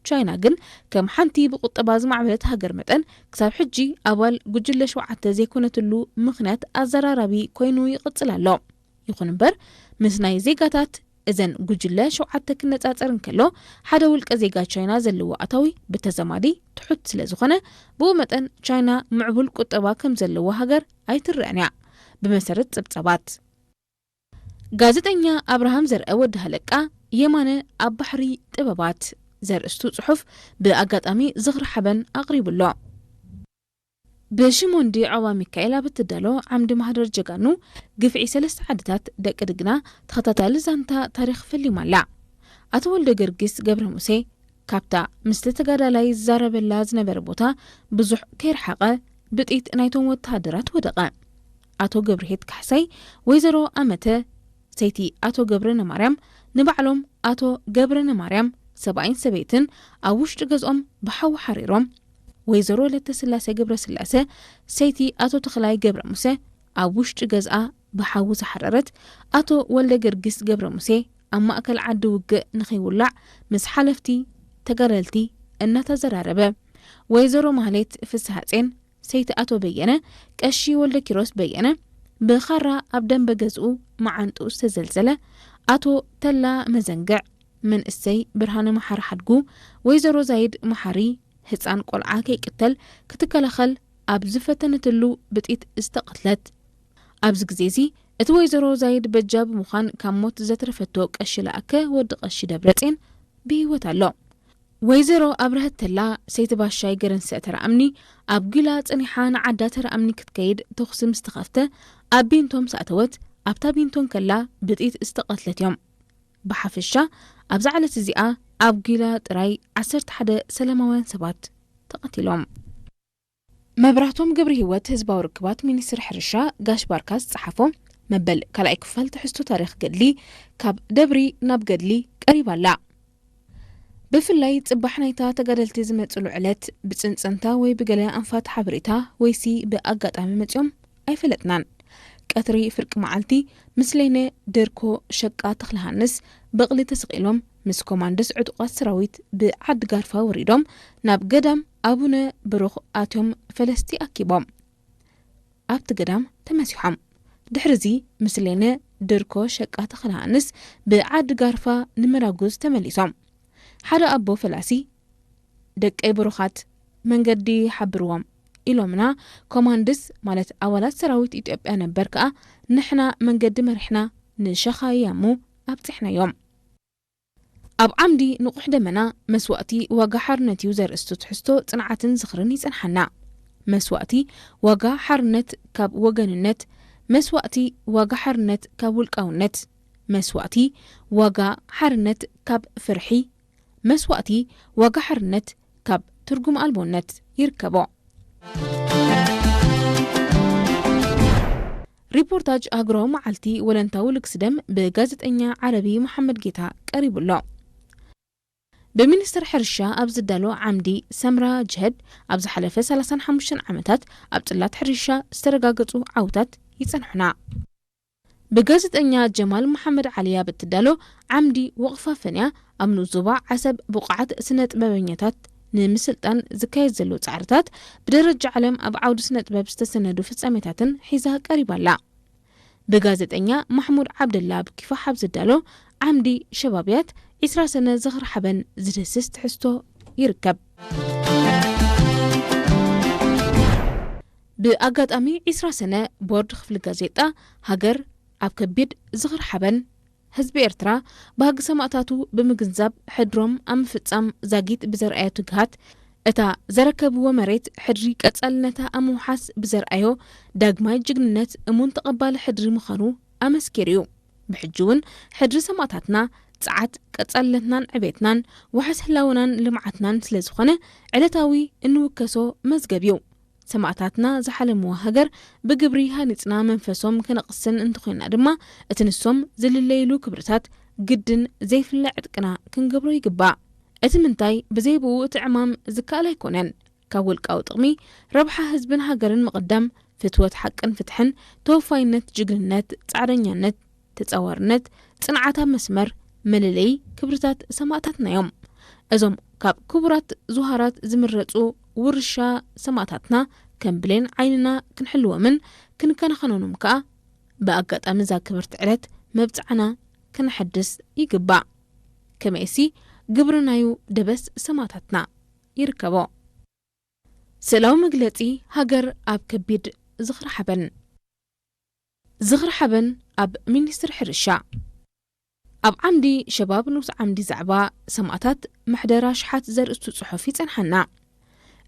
ቻይና ግን ከም ሓንቲ ብቁጠባ ዝማዕበለት ሃገር መጠን ክሳብ ሕጂ ኣባል ጉጅለ ሸውዓተ ዘይኮነትሉ ምኽንያት ኣዘራራቢ ኮይኑ ይቕጽል ኣሎ። ይኹን እምበር፣ ምስ ናይ ዜጋታት እዘን ጉጅለ ሸውዓተ ክነጻጸር እንከሎ፣ ሓደ ውልቀ ዜጋ ቻይና ዘለዎ ኣታዊ ብተዛማዲ ትሑት ስለ ዝኾነ፣ ብኡ መጠን ቻይና ምዕቡል ቁጠባ ከም ዘለዎ ሃገር ኣይትረአን እያ። ብመሰረት ጸብጻባት። ጋዜጠኛ ኣብርሃም ዘርአ ወዲ ሃለቃ የማነ ኣብ ባሕሪ ጥበባት ዘርእስቱ ጽሑፍ ብኣጋጣሚ ዝኽሪ ሓበን ኣቕሪቡ ኣሎ። ብሽሞንዲ ዖባ ሚካኤል ኣብ እትዳሎ ዓምዲ ማህደር ጀጋኑ ግፍዒ ሰለስተ ዓድታት ደቂ ድግና ተኸታታሊ ዛንታ ታሪኽ ፈሊማ ኣላ። ኣቶ ወልደ ገርጊስ ገብረ ሙሴ ካብታ ምስቲ ተጋዳላይ ዝዛረበላ ዝነበረ ቦታ ብዙሕ ከይረሓቐ ብጥይት ናይቶም ወተሃደራት ወደቐ። ኣቶ ገብርሄት ካሕሳይ፣ ወይዘሮ ኣመተ፣ ሰይቲ ኣቶ ገብረነማርያም፣ ንባዕሎም ኣቶ ገብረነማርያም ሰብኣይን ሰበይትን ኣብ ውሽጢ ገዝኦም ብሓዊ ሓሪሮም። ወይዘሮ ለተስላሴ ገብረስላሴ፣ ሰይቲ ኣቶ ተኽላይ ገብረ ሙሴ፣ ኣብ ውሽጢ ገዝኣ ብሓዊ ዝሓረረት፣ ኣቶ ወልደ ገርጊስ ገብረ ሙሴ ኣብ ማእከል ዓዲ ውግእ ንኸይውላዕ ምስ ሓለፍቲ ተጋደልቲ እናተዘራረበ፣ ወይዘሮ ማህሌት ፍስሃጼን ሰይቲ ኣቶ በየነ፣ ቀሺ ወልደ ኪሮስ በየነ፣ ብኻራ ኣብ ደንበ ገዝኡ መዓንጥኡ ዝተዘልዘለ፣ ኣቶ ተላ መዘንግዕ፣ መንእሰይ ብርሃነ መሓሪ ሓድጉ፣ ወይዘሮ ዛይድ መሓሪ፣ ህጻን ቆልዓ ከይቅተል ክትከላኸል ኣብ ዝፈተነትሉ ብጥይት ዝተቐትለት። ኣብዚ ግዜ እዚ፣ እቲ ወይዘሮ ዛይድ በጃ ብምዃን ካብ ሞት ዘትረፈቶ ቀሺ ለኣከ ወዲ ቀሺ ደብረጼን ብህይወት ኣሎ። ወይዘሮ ኣብረሀት ተላ፣ ሰይቲ ባሻይ ገረንሰ ተረኣምኒ፣ ኣብ ጊላ ጸኒሓ ንዓዳ ተረኣምኒ ክትከይድ ተኹሲ ምስ ተኸፍተ፣ ኣብ ቢንቶ ምስ ኣተወት፣ ኣብታ ቢንቶ እንከላ ብጥይት ዝተቐትለት እዮም። ብሓፈሻ፣ ኣብዛ ዕለት እዚኣ ኣብ ጊላ ጥራይ ዓሰርተ ሓደ ሰላማውያን ሰባት ተቐቲሎም። መብራህቶም ገብረሂወት ህዝባዊ ርክባት ሚኒስትሪ ሕርሻ ጋሽ ባርካ ዝጸሓፎ መበል ካልኣይ ክፋል ትሕዝቶ ታሪኽ ገድሊ ካብ ደብሪ ናብ ገድሊ ቀሪባ ኣላ። ብፍላይ ጽባሕ ናይታ ተጋደልቲ ዝመጽሉ ዕለት ብጽንጽንታ ወይ ብገለ ኣንፋት ሓበሬታ ወይሲ ብኣጋጣሚ መጺኦም ኣይፈለጥናን። ቀትሪ ፍርቂ መዓልቲ ምስ ለይነ ደርኮ ሸቃ ተኽለሃንስ በቕሊ ተሰቒሎም ምስ ኮማንድስ ዕጡቓት ሰራዊት ብዓዲ ጋርፋ ወሪዶም ናብ ገዳም ኣቡነ ብሩኽ ኣትዮም ፈለስቲ ኣኪቦም ኣብቲ ገዳም ተመሲሖም። ድሕርዚ ምስሌነ ድርኮ ሸቃ ተኽለሃንስ ብዓዲ ጋርፋ ንመራጉዝ ተመሊሶም። ሓደ ኣቦ ፈላሲ ደቀይ ብሩኻት መንገዲ ሓብርዎም ኢሎምና። ኮማንድስ ማለት ኣባላት ሰራዊት ኢትዮጵያ ነበር ከኣ ንሕና መንገዲ መሪሕና ንሸኻያሙ ኣብጺሕናዮም። ኣብ ዓምዲ ንቑሕ ደመና መስዋእቲ ዋጋ ሓርነት እዩ ዘርእስቱ ትሕዝቶ ጽንዓትን ዝኽርን ይጸንሓና። መስዋእቲ ዋጋ ሓርነት ካብ ወገንነት፣ መስዋእቲ ዋጋ ሓርነት ካብ ውልቃውነት፣ መስዋእቲ ዋጋ ሓርነት ካብ ፍርሒ፣ መስዋእቲ ዋጋ ሓርነት ካብ ትርጉም ኣልቦነት ይርከቦ። ሪፖርታጅ ኣህጉራዊ መዓልቲ ወለንታዊ ልግሲ ደም ብጋዜጠኛ ዓረቢ መሓመድ ጌታ ቀሪቡ ኣሎ። ብሚኒስትር ሕርሻ ኣብ ዝዳሎ ዓምዲ ሰምራ ጅሀድ ኣብ ዝሓለፈ ሰላሳን ሓሙሽተን ዓመታት ኣብ ጽላት ሕርሻ ዝተረጋገጹ ዓውታት ይጸንሑና። ብጋዜጠኛ ጀማል መሓመድ ዓሊ ኣብ እትዳሎ ዓምዲ ወቕፋ ፈንያ ኣብ ንኡስ ዞባ ዓሰብ ብቑዓት ስነ ጥበበኛታት ንምስልጣን ዝካየድ ዘሎ ጻዕርታት ብደረጃ ዓለም ኣብ ዓውዲ ስነ ጥበብ ዝተሰነዱ ፍጻሜታትን ሒዛ ቀሪባ ኣላ። ብጋዜጠኛ ማሕሙድ ዓብደላ ኣብ ኪፋሕ ኣብ ዝዳሎ ዓምዲ ሸባብያት ዒስራ ሰነ ዝኽሪ ሓበን ዝድህስስ ትሕዝቶ ይርከብ። ብኣጋጣሚ ዒስራ ሰነ ቦርድ ክፍሊ ጋዜጣ ሃገር ኣብ ከቢድ ዝኽሪ ሓበን ህዝቢ ኤርትራ ባህጊ ሰማእታቱ ብምግንዛብ ሕድሮም ኣብ ምፍጻም ዛጊት ብዘርኣዮ ትግሃት እታ ዘረከብዎ መሬት ሕድሪ ቀጻልነታ ኣብ ምውሓስ ብዘርኣዮ ዳግማይ ጅግንነት እሙን ተቐባሊ ሕድሪ ምዃኑ ኣመስኪሩ እዩ። ብሕጂ እውን ሕድሪ ሰማእታትና ጸዓት ቀጻልነትናን ዕቤትናን ዋሕስ ህላወናን ልምዓትናን ስለ ዝኾነ ዕለታዊ እንውከሶ መዝገብ እዩ። ሰማእታትና ዝሓለምዋ ሃገር ብግብሪ ሃኒጽና መንፈሶም ከነቕስን እንተኾይና ድማ እቲ ንሶም ዝልለይሉ ክብርታት ግድን ዘይፍለ ዕጥቅና ክንገብሮ ይግባእ። እቲ ምንታይ ብዘይ ብኡ እቲ ዕማም ዝከኣል ኣይኮነን። ካብ ውልቃዊ ጥቕሚ ረብሓ ህዝብን ሃገርን ምቕዳም፣ ፍትወት ሓቅን ፍትሕን፣ ተወፋይነት፣ ጅግንነት፣ ጻዕረኛነት፣ ተጻዋርነት፣ ጽንዓት ኣብ መስመር መለለዪ ክብርታት ሰማእታትና እዮም። እዞም ካብ ክቡራት ዙሃራት ዝምረጹ ውርሻ ሰማእታትና ከም ብሌን ዓይንና ክንሕልዎምን ክንከናኸኖምን ከኣ ብኣጋጣሚ እዛ ክብርቲ ዕለት መብጽዓና ከነሐድስ ይግባእ። ከመይሲ ግብርናዩ ደበስ ሰማእታትና ይርከቦ። ስእላዊ መግለጺ ሃገር ኣብ ከቢድ ዝኽሪ ሓበን። ዝኽሪ ሓበን ኣብ ሚኒስትሪ ሕርሻ። ኣብ ዓምዲ ሸባብ ንኡስ ዓምዲ ዛዕባ ሰማእታት መሕደር ኣሽሓት ዘርእስቱ ጽሑፍ ይጸንሓና።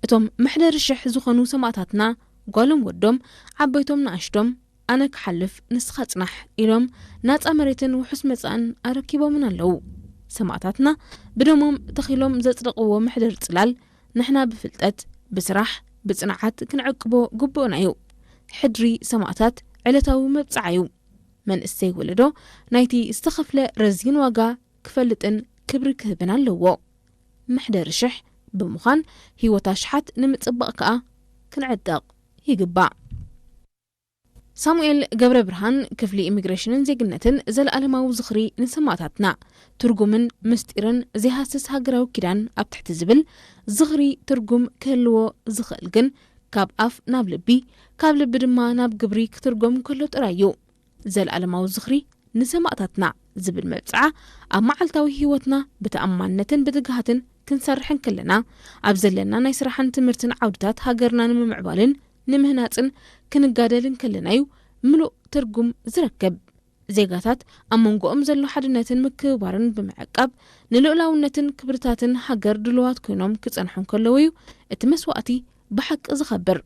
እቶም መሕደሪ ሽሕ ዝኾኑ ሰማእታትና ጓሎም ወዶም ዓበይቶም ንኣሽቶም ኣነ ክሓልፍ ንስኻ ጽናሕ ኢሎም ናጻ መሬትን ውሑስ መጻእን ኣረኪቦምን ኣለዉ። ሰማእታትና ብደሞም ተኺሎም ዘጽደቕዎ መሕደሪ ጽላል ንሕና ብፍልጠት ብስራሕ ብጽንዓት ክንዕቅቦ ግቡእና እዩ። ሕድሪ ሰማእታት ዕለታዊ መብጽዓ እዩ። መንእሰይ ወለዶ ናይቲ ዝተኸፍለ ረዚን ዋጋ ክፈልጥን ክብሪ ክህብን ኣለዎ። መሕደሪ ሽሕ ብምዃን ህይወት ኣሽሓት ንምጽባቕ ከኣ ክንዕጠቕ ይግባእ። ሳሙኤል ገብረ ብርሃን ክፍሊ ኢሚግሬሽንን ዜግነትን ዘለኣለማዊ ዝኽሪ ንሰማእታትና ትርጉምን ምስጢርን ዘይሃስስ ሃገራዊ ኪዳን ኣብ ትሕቲ ዝብል ዝኽሪ ትርጉም ክህልዎ ዝኽእል ግን ካብ ኣፍ ናብ ልቢ ካብ ልቢ ድማ ናብ ግብሪ ክትርጎም ከሎ ጥራይ እዩ። ዘለኣለማዊ ዝኽሪ ንሰማእታትና ዝብል መብጽዓ ኣብ መዓልታዊ ህይወትና ብተኣማንነትን ብትግሃትን ክንሰርሕ እንከለና ኣብ ዘለና ናይ ስራሕን ትምህርትን ዓውድታት ሃገርና ንምምዕባልን ንምህናጽን ክንጋደል እንከለና እዩ ምሉእ ትርጉም ዝረክብ። ዜጋታት ኣብ መንጎኦም ዘሎ ሓድነትን ምክብባርን ብምዕቃብ ንልኡላውነትን ክብርታትን ሃገር ድልዋት ኮይኖም ክጸንሑ እንከለዉ እዩ እቲ መስዋእቲ ብሓቂ ዝኸብር።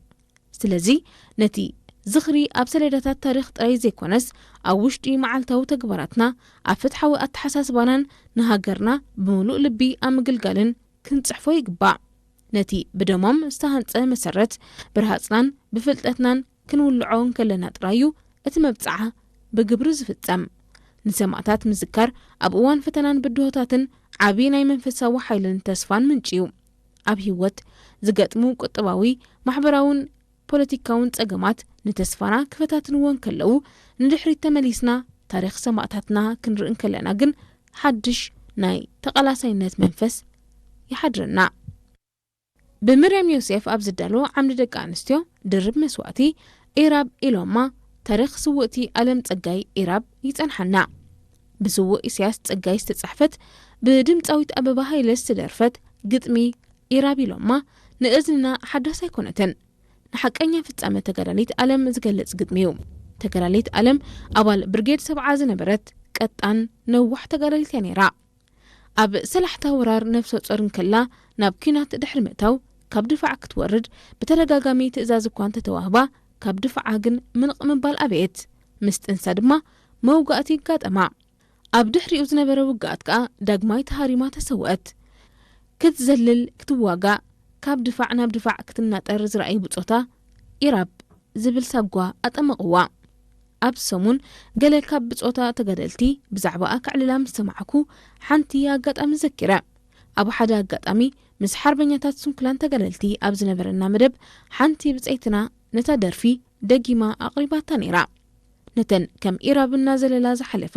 ስለዚ ነቲ ዝኽሪ ኣብ ሰሌዳታት ታሪኽ ጥራይ ዘይኮነስ ኣብ ውሽጢ መዓልታዊ ተግባራትና ኣብ ፍትሓዊ ኣተሓሳስባናን ንሃገርና ብምሉእ ልቢ ኣብ ምግልጋልን ክንጽሕፎ ይግባእ። ነቲ ብደሞም ዝተሃንጸ መሰረት ብርሃጽናን ብፍልጠትናን ክንውልዖ እንከለና ጥራይ እዩ እቲ መብጽዓ ብግብሪ ዝፍጸም። ንሰማእታት ምዝካር ኣብ እዋን ፈተናን ብድሆታትን ዓቢ ናይ መንፈሳዊ ሓይልን ተስፋን ምንጪ እዩ። ኣብ ህይወት ዝገጥሙ ቁጠባዊ፣ ማሕበራውን ፖለቲካውን ጸገማት ንተስፋና ክፈታትንዎ እንከለዉ ንድሕሪት ተመሊስና ታሪኽ ሰማእታትና ክንርኢ እንከለና ግን ሓድሽ ናይ ተቓላሳይነት መንፈስ ይሓድረና። ብምርያም ዮሴፍ ኣብ ዝዳሎ ዓምዲ ደቂ ኣንስትዮ ድርብ መስዋእቲ፣ ኢራብ ኢሎማ፣ ታሪኽ ስውእቲ ኣለም ጸጋይ ኢራብ ይጸንሓና። ብስዉእ ኢሳያስ ጸጋይ ዝተጻሕፈት፣ ብድምጻዊት ኣበባ ሃይለ ዝተደርፈት ግጥሚ ኢራብ ኢሎማ ንእዝንና ሓዳስ ኣይኮነትን። ንሓቀኛ ፍጻመ ተጋዳሊት ኣለም ዝገልጽ ግጥሚ እዩ። ተጋዳሊት ኣለም ኣባል ብርጌድ ሰብዓ ዝነበረት ቀጣን ነዋሕ ተጋዳሊት እያ ነይራ። ኣብ ሰላሕታ ወራር ነፍሰ ጾር እንከላ ናብ ኲናት ድሕሪ ምእታው ካብ ድፋዕ ክትወርድ ብተደጋጋሚ ትእዛዝ እኳ እንተተዋህባ፣ ካብ ድፋዓ ግን ምንቕ ምባል ኣበየት። ምስ ጥንሳ ድማ መውጋእቲ ይጋጠማ። ኣብ ድሕሪኡ ዝነበረ ውግኣት ከኣ ዳግማይ ተሃሪማ ተሰውአት። ክትዘልል፣ ክትዋጋእ፣ ካብ ድፋዕ ናብ ድፋዕ ክትናጠር ዝረኣዩ ብጾታ ኢራብ ዝብል ሳጓ ኣጠመቕዋ። ኣብ ሰሙን ገለ ካብ ብጾታ ተጋደልቲ ብዛዕባኣ ከዕልላ ምስ ሰማዕኩ፣ ሓንቲ ኣጋጣሚ ዘኪረ። ኣብ ሓደ ኣጋጣሚ ምስ ሓርበኛታት ስንኩላን ተጋደልቲ ኣብ ዝነበረና መደብ፣ ሓንቲ ብጸይትና ነታ ደርፊ ደጊማ ኣቕሪባታ ነይራ። ነተን ከም ኢራብ እናዘለላ ዝሓለፋ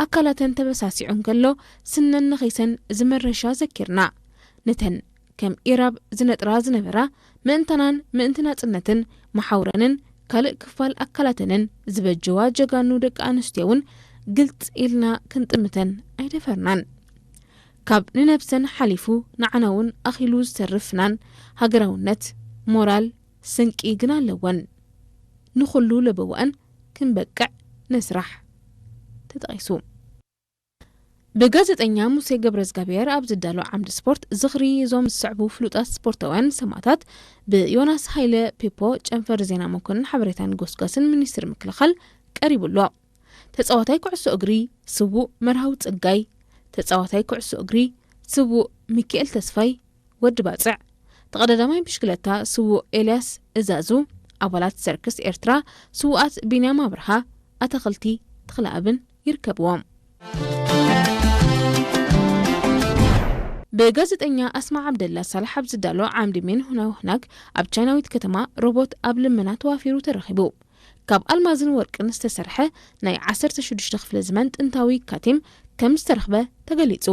ኣካላተን ተበሳሲዑ እንከሎ፣ ስነን ነኺሰን ዝመረሻ ዘኪርና። ነተን ከም ኢራብ ዝነጥራ ዝነበራ ምእንታናን ምእንቲ ናጽነትን መሓውረንን ካልእ ክፋል ኣካላተንን ዝበጀዋ ጀጋኑ ደቂ ኣንስትዮ እውን ግልጽ ኢልና ክንጥምተን ኣይደፈርናን። ካብ ንነብሰን ሓሊፉ ንዓና እውን ኣኺሉ ዝተርፍ ፍናን፣ ሃገራውነት፣ ሞራል፣ ስንቂ ግን ኣለወን። ንኹሉ ለበዋእን ክንበቅዕ ንስራሕ። ተጠቒሱ። ብጋዜጠኛ ሙሴ ገብረዝጋብሔር ኣብ ዝዳሎ ዓምዲ ስፖርት ዝኽሪ እዞም ዝስዕቡ ፍሉጣት ስፖርታውያን ሰማእታት ብዮናስ ሃይለ ፔፖ ጨንፈር ዜና መኮንን ሓበሬታን ጎስጓስን ሚኒስትሪ ምክልኻል ቀሪቡ ኣሎ። ተጻዋታይ ኩዕሶ እግሪ ስዉእ መርሃዊ ጸጋይ፣ ተጻዋታይ ኩዕሶ እግሪ ስዉእ ሚካኤል ተስፋይ፣ ወዲ ባጽዕ፣ ተቐዳዳማይ ብሽክለታ ስዉእ ኤልያስ እዛዙ፣ ኣባላት ሰርክስ ኤርትራ ስዉኣት ቢንያም ኣብርሃ፣ ኣታኽልቲ ተኽለኣብን ይርከብዎም። ብጋዜጠኛ ኣስማ ዓብደላ ሳልሕ ኣብ ዝዳሎ ዓምዲ ሜን ሁናውናግ ኣብ ቻይናዊት ከተማ ሮቦት ኣብ ልመና ተዋፊሩ ተረኺቡ። ካብ ኣልማዝን ወርቅን ዝተሰርሐ ናይ ዓሰርተ ሽዱሽተ ክፍለ ዘመን ጥንታዊ ካቴም ከም ዝተረኽበ ተገሊጹ።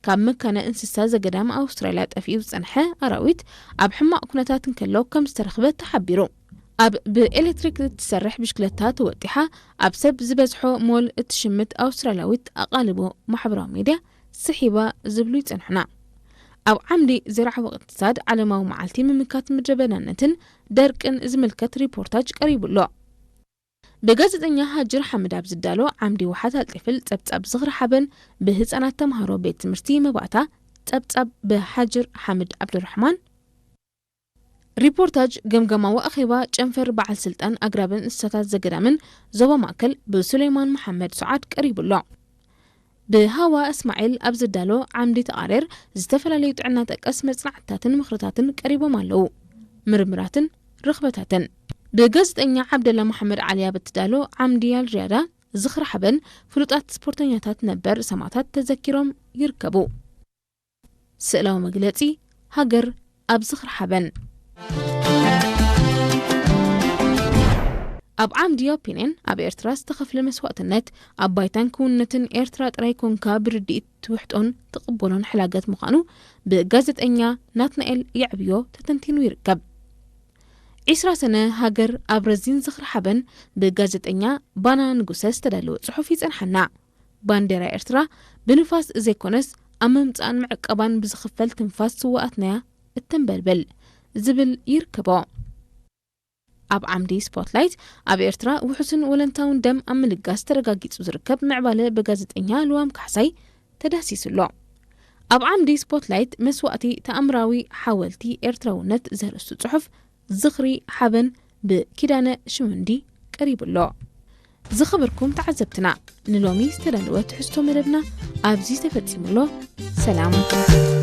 ካብ መካነ እንስሳ ዘገዳም ኣውስትራልያ ጠፊኡ ዝጸንሐ ኣራዊት ኣብ ሕማቕ ኩነታት እንከሎ ከም ዝተረኽበ ተሓቢሩ። ኣብ ብኤሌክትሪክ እትሰርሕ ብሽክለታ ተወጢሓ ኣብ ሰብ ዝበዝሖ ሞል እትሽምት ኣውስትራልያዊት ኣቓልቦ ማሕበራዊ ሚድያ ስሒባ ዝብሉ ይጸንሑና። ኣብ ዓምዲ ዘይረዓዊ እቅትሳድ ዓለማዊ መዓልቲ ምምካት ምድረበዳነትን ደርቅን ዝምልከት ሪፖርታጅ ቀሪቡ ኣሎ። ብጋዜጠኛ ሃጅር ሓምድ ኣብ ዝዳሎ ዓምዲ ውሓት ኣልጢፍል ጸብጻብ ዝኽሪ ሓበን ብህጻናት ተምሃሮ ቤት ትምህርቲ መባእታ ጸብጻብ ብሃጅር ሓምድ ዓብዱራሕማን ሪፖርታጅ ገምገማዊ ኣኼባ ጨንፈር በዓል ስልጣን ኣግራብን እንስሳታት ዘገዳምን ዞባ ማእከል ብሱሌማን መሓመድ ሱዓድ ቀሪቡ ኣሎ። ብሃዋ እስማዒል ኣብ ዝዳሎ ዓምዲ ተቓሬር ዝተፈላለዩ ጥዕና ጠቀስ መጽናዕትታትን ምኽርታትን ቀሪቦም ኣለዉ። ምርምራትን ርኽበታትን። ብጋዜጠኛ ዓብደላ መሓመድ ዓሊ ኣብ እትዳሎ ዓምዲ ኣልሪያዳ ዝኽሪ ሓበን ፍሉጣት ስፖርተኛታት ነበር ሰማእታት ተዘኪሮም ይርከቡ። ስእላዊ መግለጺ ሃገር ኣብ ዝኽሪ ሓበን። ኣብ ዓምዲ ኦፒንየን ኣብ ኤርትራ ዝተኸፍለ መስዋእትነት ኣብ ባይታን ክውንነትን ኤርትራ ጥራይ ኮንካ ብርድኢት ትውሕጦን ትቕበሎን ሕላገት ምዃኑ ብጋዜጠኛ ናትናኤል የዕብዮ ተተንቲኑ ይርከብ። ዒስራ ሰነ ሃገር ኣብ ረዚን ዝኽሪ ሓበን ብጋዜጠኛ ባና ንጉሰ ዝተዳለወ ጽሑፍ ይጸንሓና። ባንዴራ ኤርትራ ብንፋስ ዘይኮነስ ኣብ ምምጻእን ምዕቀባን ብዝኽፈል ትንፋስ ስውኣትናያ እተንበልብል ዝብል ይርከቦ። ኣብ ዓምዲ ስፖትላይት ኣብ ኤርትራ ውሑስን ወለንታውን ደም ኣብ ምልጋስ ተረጋጊጹ ዝርከብ ምዕባለ ብጋዜጠኛ ልዋም ካሕሳይ ተዳሲሱ ኣሎ። ኣብ ዓምዲ ስፖትላይት መስዋእቲ ተኣምራዊ ሓወልቲ ኤርትራውነት ዘርእስቱ ጽሑፍ ዝኽሪ ሓበን ብኪዳነ ሽመንዲ ቀሪቡ ኣሎ። ዝኸበርኩም ተዓዘብትና፣ ንሎሚ ዝተዳለወ ትሕዝቶ መደብና ኣብዚ ተፈጺሙ ኣሎ። ሰላም።